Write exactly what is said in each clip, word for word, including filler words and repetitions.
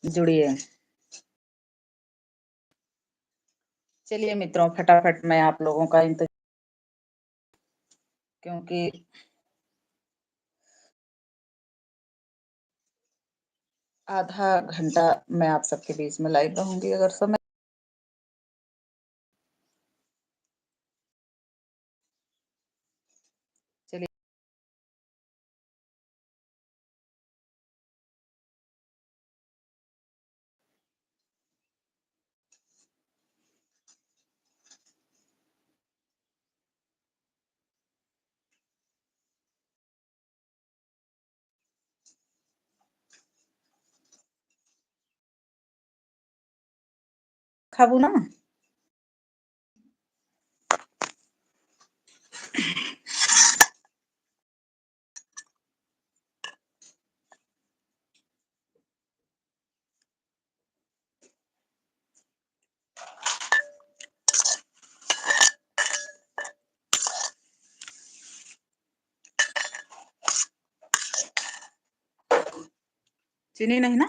जुड़िए। चलिए मित्रों, फटाफट मैं आप लोगों का इंतजार, क्योंकि आधा घंटा मैं आप सबके बीच में लाइव रहूंगी अगर समय। चलिए। खाबू ना? चीनी नहीं ना?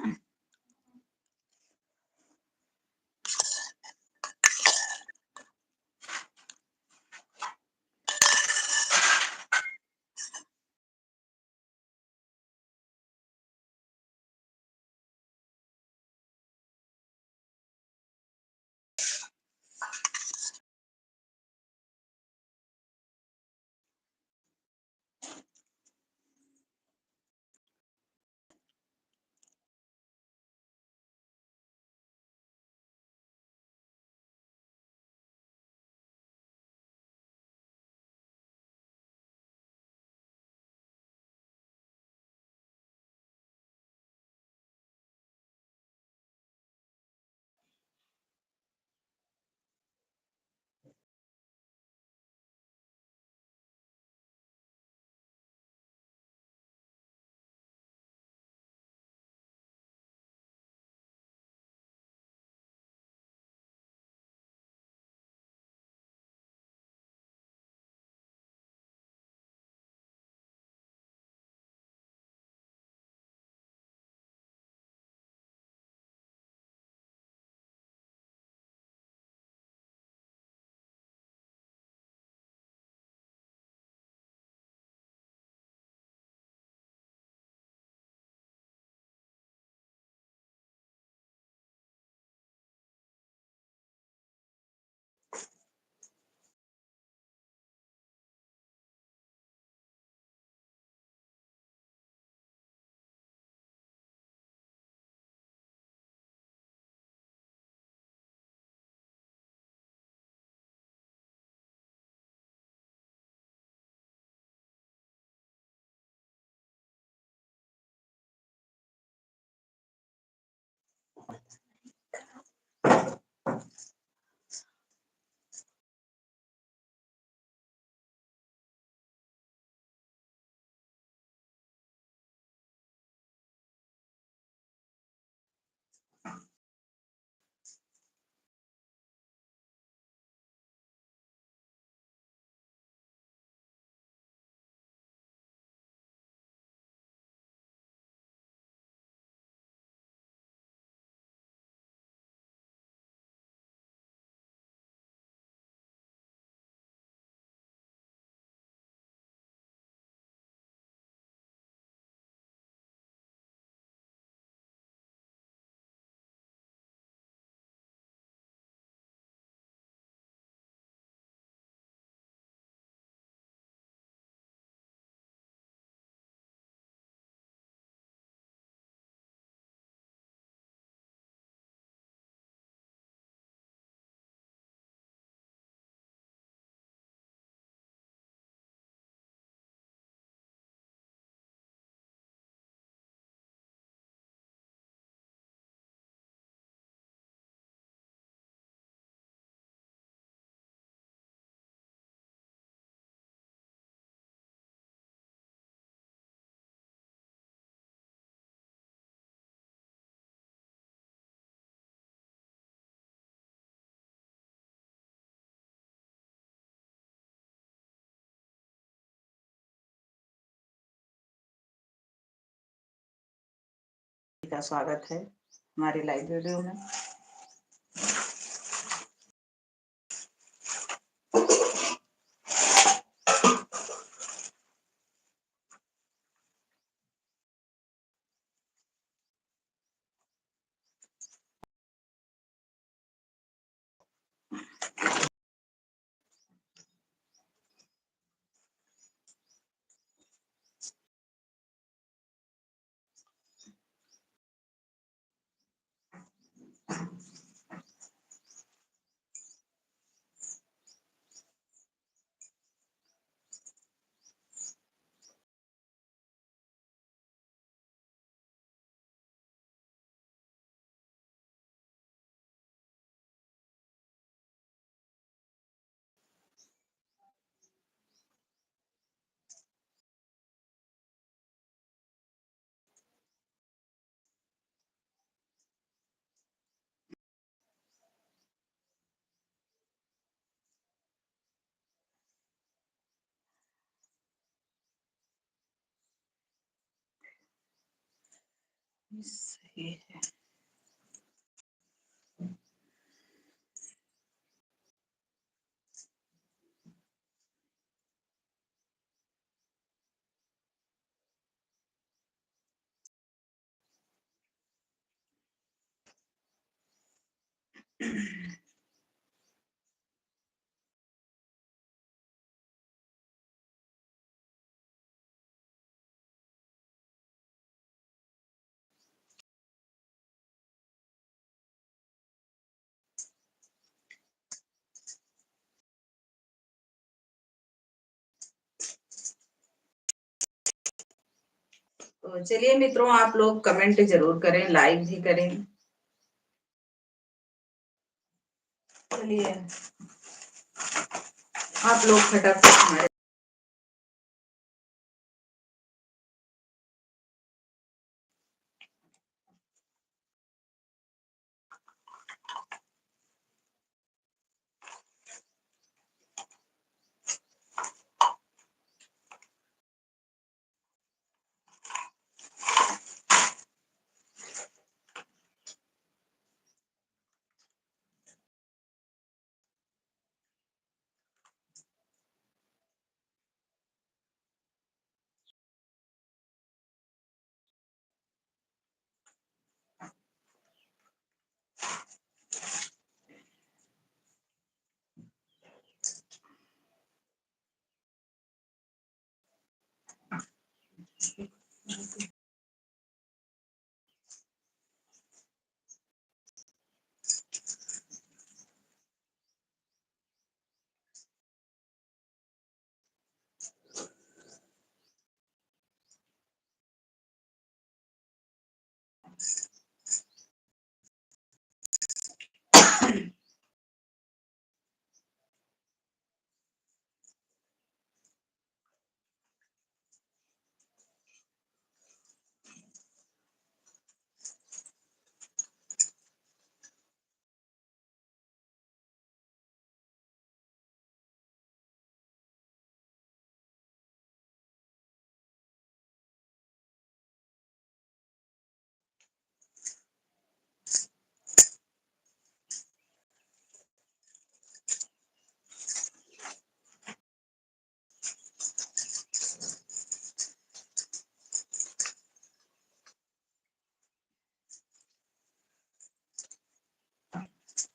का स्वागत है। हमारे लाइव वीडियो में। सही है। तो चलिए मित्रों, आप लोग कमेंट जरूर करें, लाइक भी करें। चलिए, आप लोग फटाफट हमारे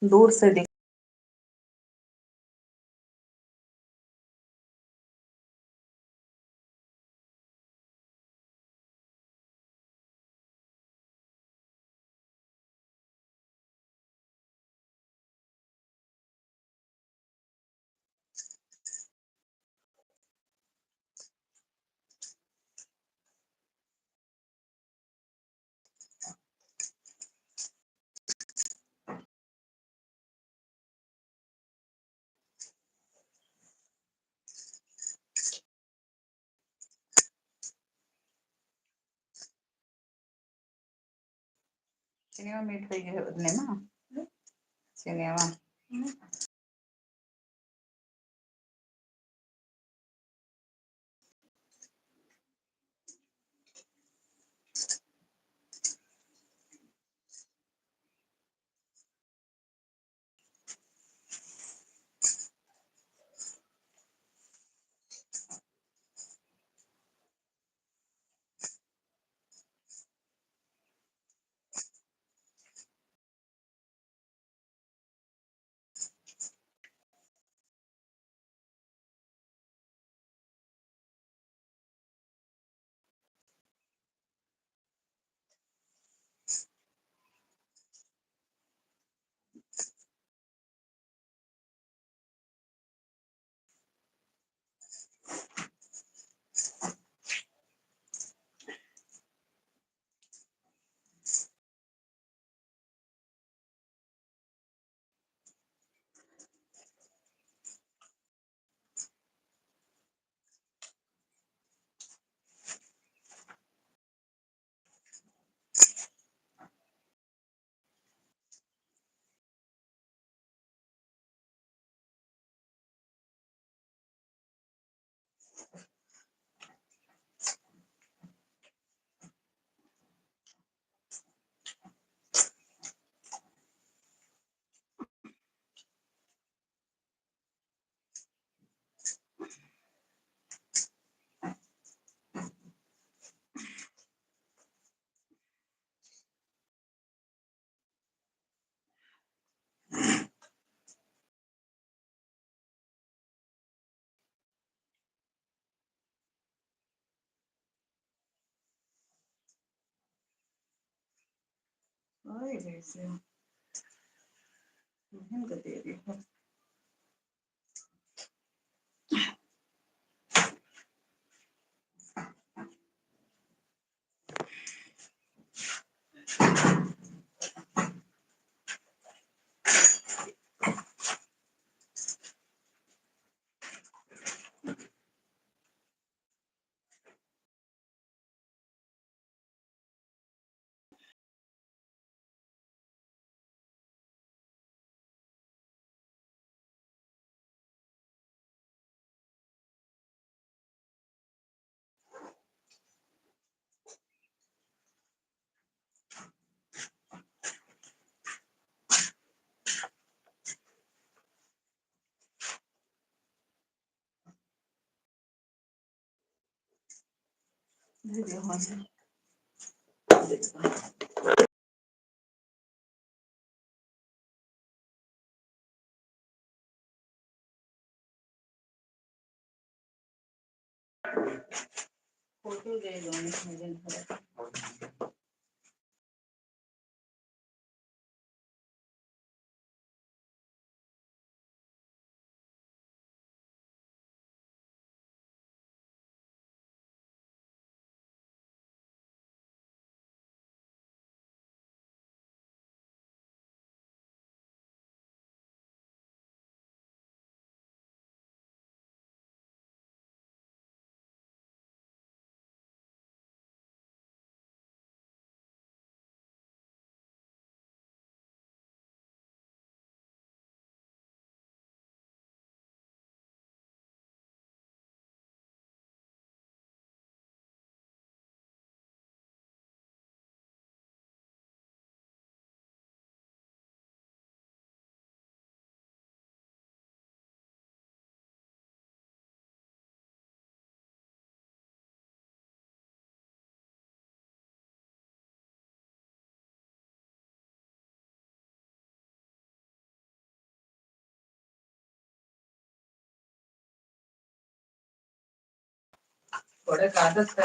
दूर से देख। सिनेमा मीठ होइ गए उतने ना। सिनेमा। Ay, Virgin. Virgin ka deri ho. थोड़े कागज का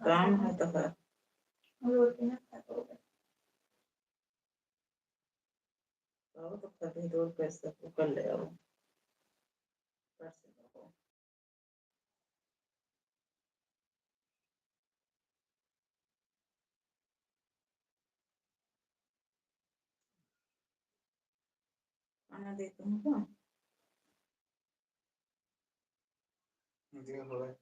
काम है तो है। बहुत अच्छा, फिर और कैसे वो कर ले आओ। कर सकते हो। खाना देते हैं क्या? जी, हो गए।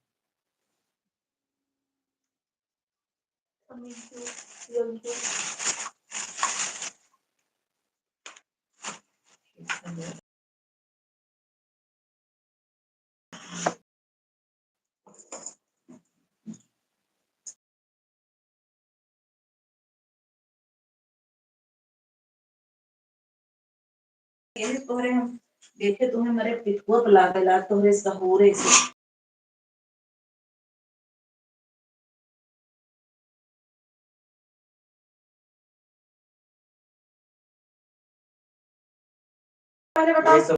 यही तोहरे हम देखे, तुम्हें मरे पिठुआ पे लागेला तोहरे सहूरे से। पहले बताओ।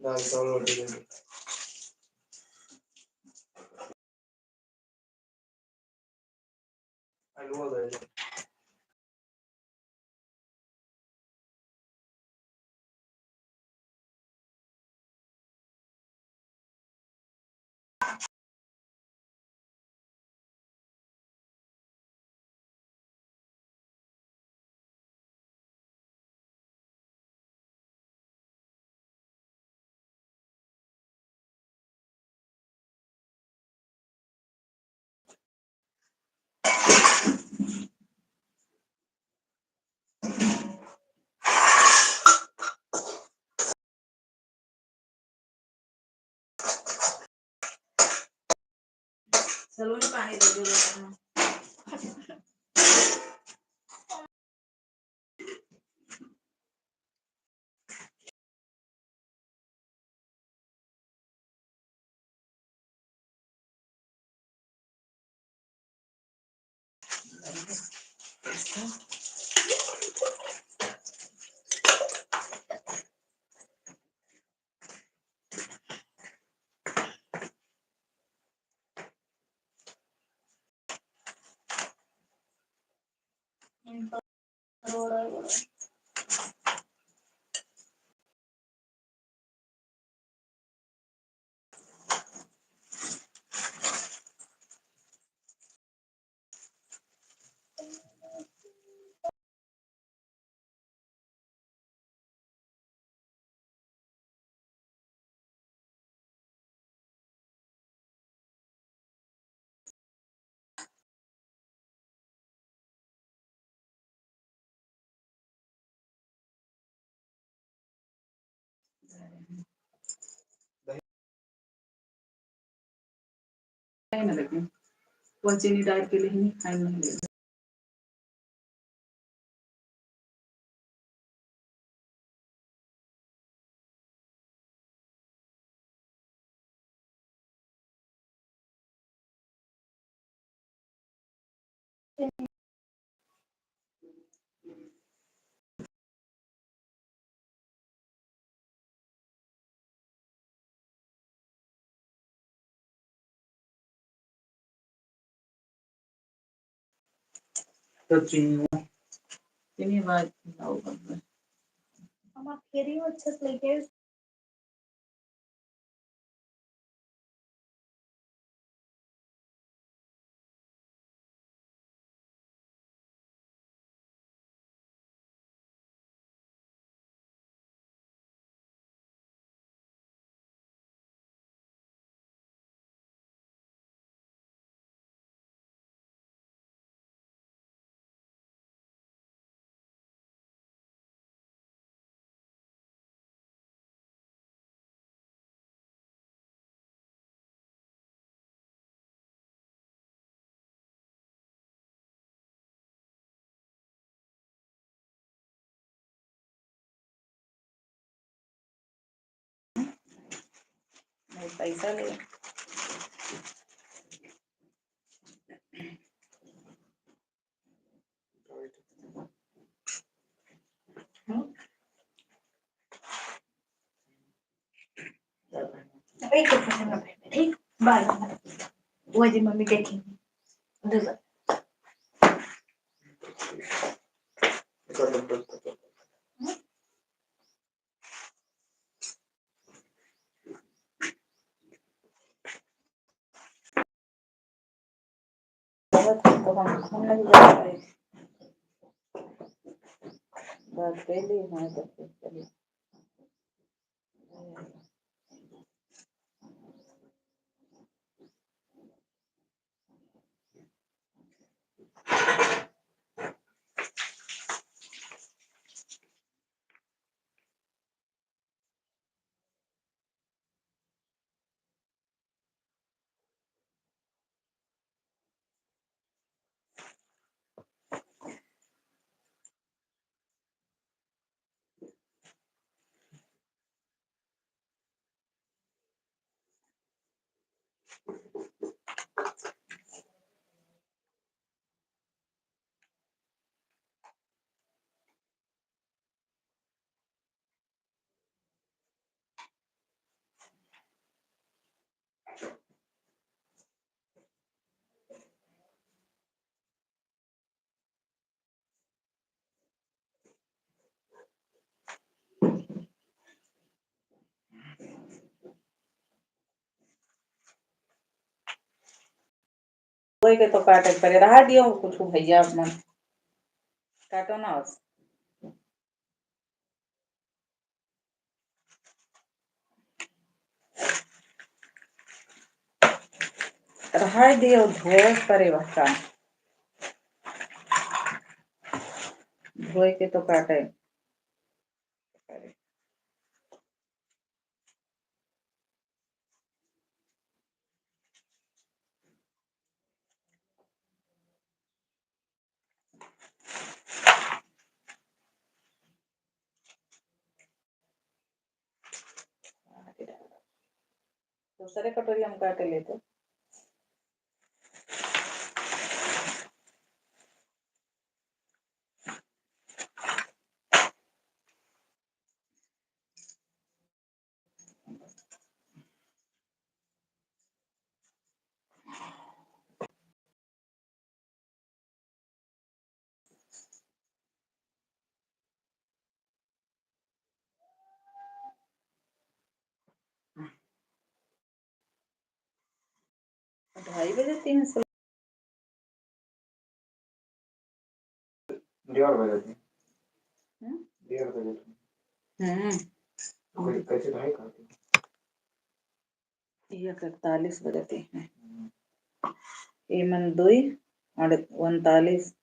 दाल चावल रोटी दे दो। आलू हो जाएगा। सलोनी पानी दे दो बेटा। नहीं ना लगे, कौन चीनी डाल के लेनी, खाए नहीं लगे। तो चीनी हुआ। चीनी बाद में खाओ बाद में। हम आप खेरी हो अच्छे से लेके। नहीं, पैसा ले। एक तो पसंद ना पड़े, ठीक? बाय। वो जी मम्मी देखेंगे। दूसरा। के तो काटे के परे, रहा दियो कुछ भैया मन। काटो ना बस। रहा दियो, धोए परे बस काम। धोए के तो काटे परे। दूसरे कटोरी हम काट लेते। ढाई बजे, तीन से डेढ़ बजे थी। हम्म? डेढ़ बजे थी। हम्म। तो कैसे, कैसे ढाई कहती? एक इकतालीस बजे थी। हम्म। एमन दुई, और उनतालीस।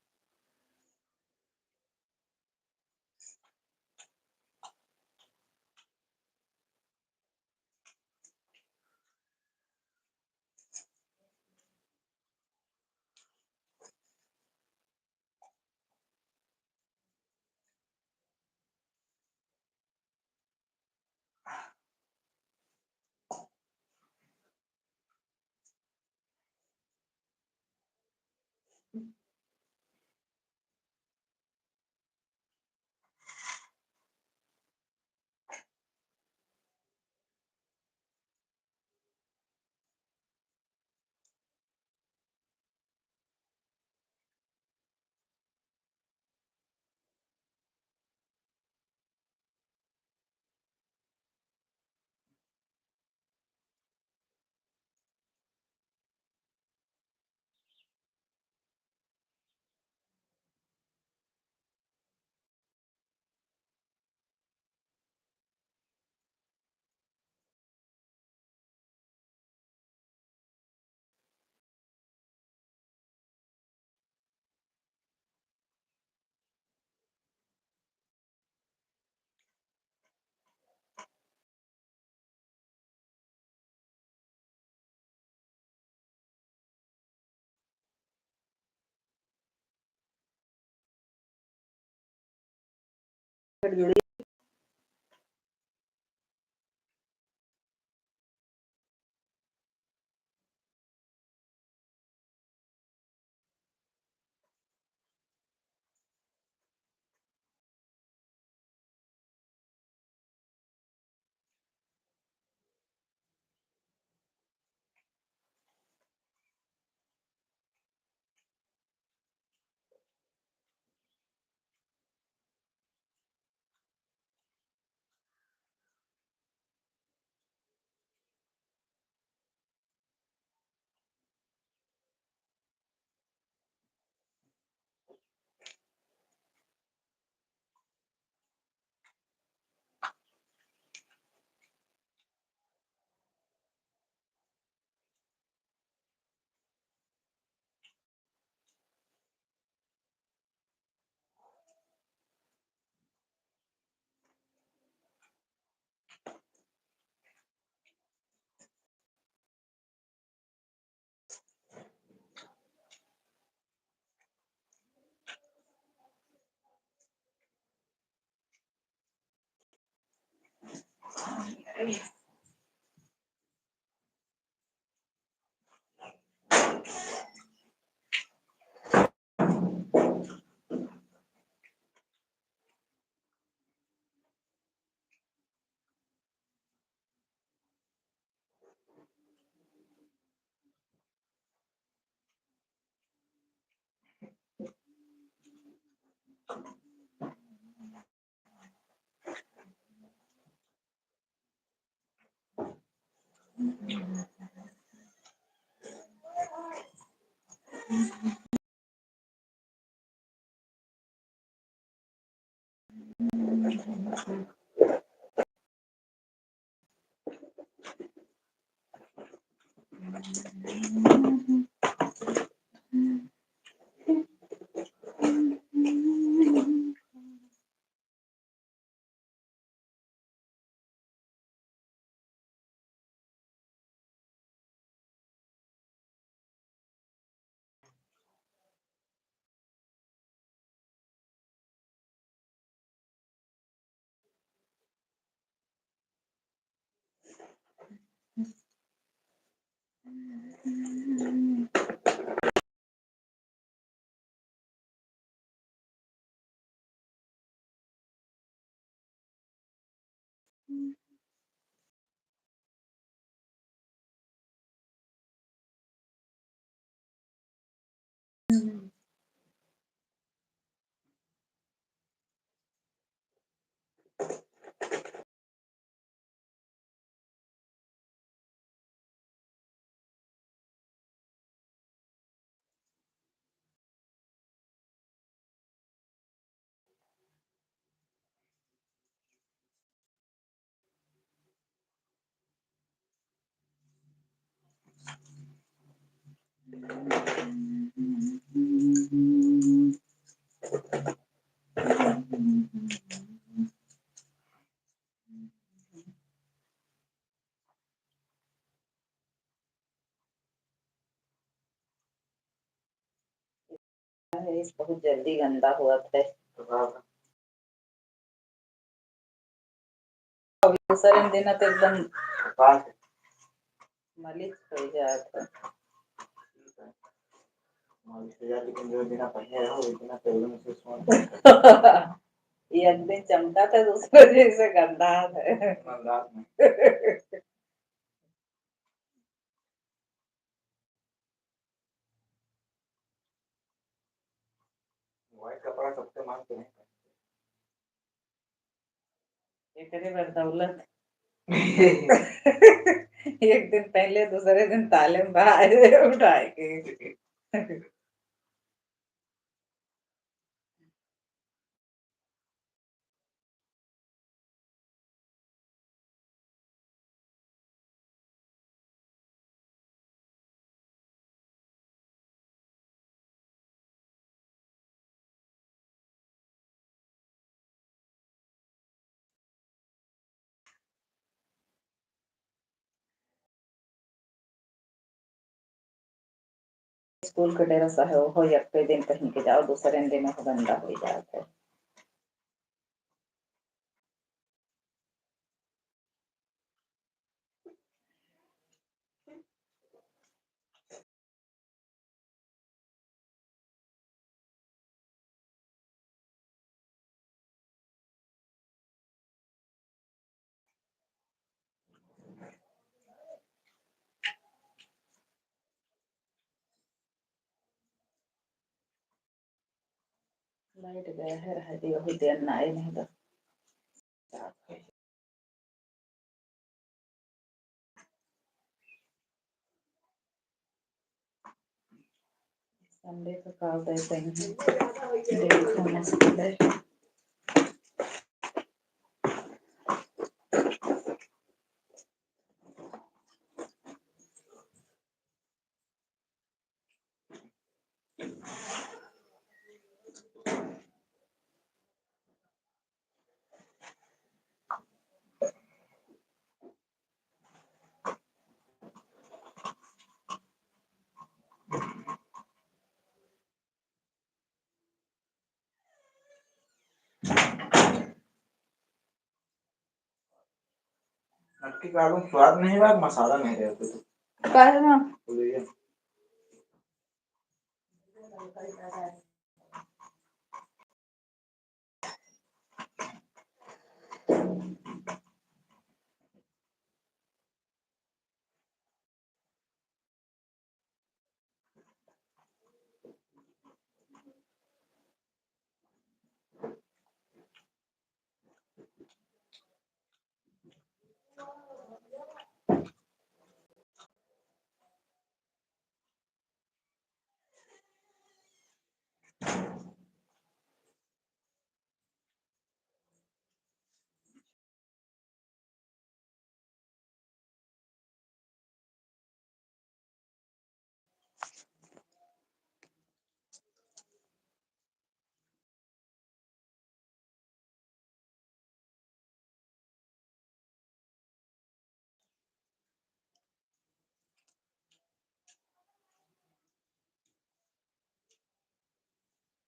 बहुत जल्दी गंदा होत है। दूसरे दिन तो एकदम मालिश हो जात है। मालिश हो जात, लेकिन जो बिना पहने रहो, वो बिना तेल में से सुन। एक दिन चमका था, दूसरे दिन से गंदा है। गंदा है। White कपड़ा सबके मांग के नहीं पहनते। एकरे बदौलत एक दिन पहले, दूसरे दिन ताले में बाहर उठाए के। स्कूल के ड्रेस है, ओहो यक्के दिन पहिन के जाओ, दूसरे दिन ओहो गंदा होइ जात है। लाइट गया है, रह दियो, हो देर ना आए नहीं तो। संडे का काल देते हैं, डेली खाना संडे। अक्की का आलू स्वाद नहीं बा, मसाला नहीं रहे कुछ। काहे ना? बोलिए।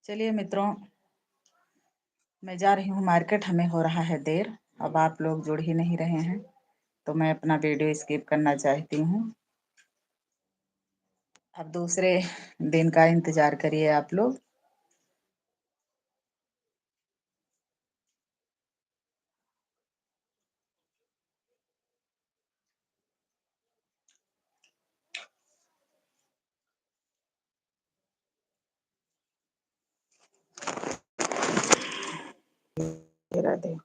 चलिए मित्रों, मैं जा रही हूँ मार्केट, हमें हो रहा है देर। अब आप लोग जुड़ ही नहीं रहे हैं, तो मैं अपना वीडियो स्किप करना चाहती हूँ। अब दूसरे दिन का इंतजार करिए आप लोग। राधे।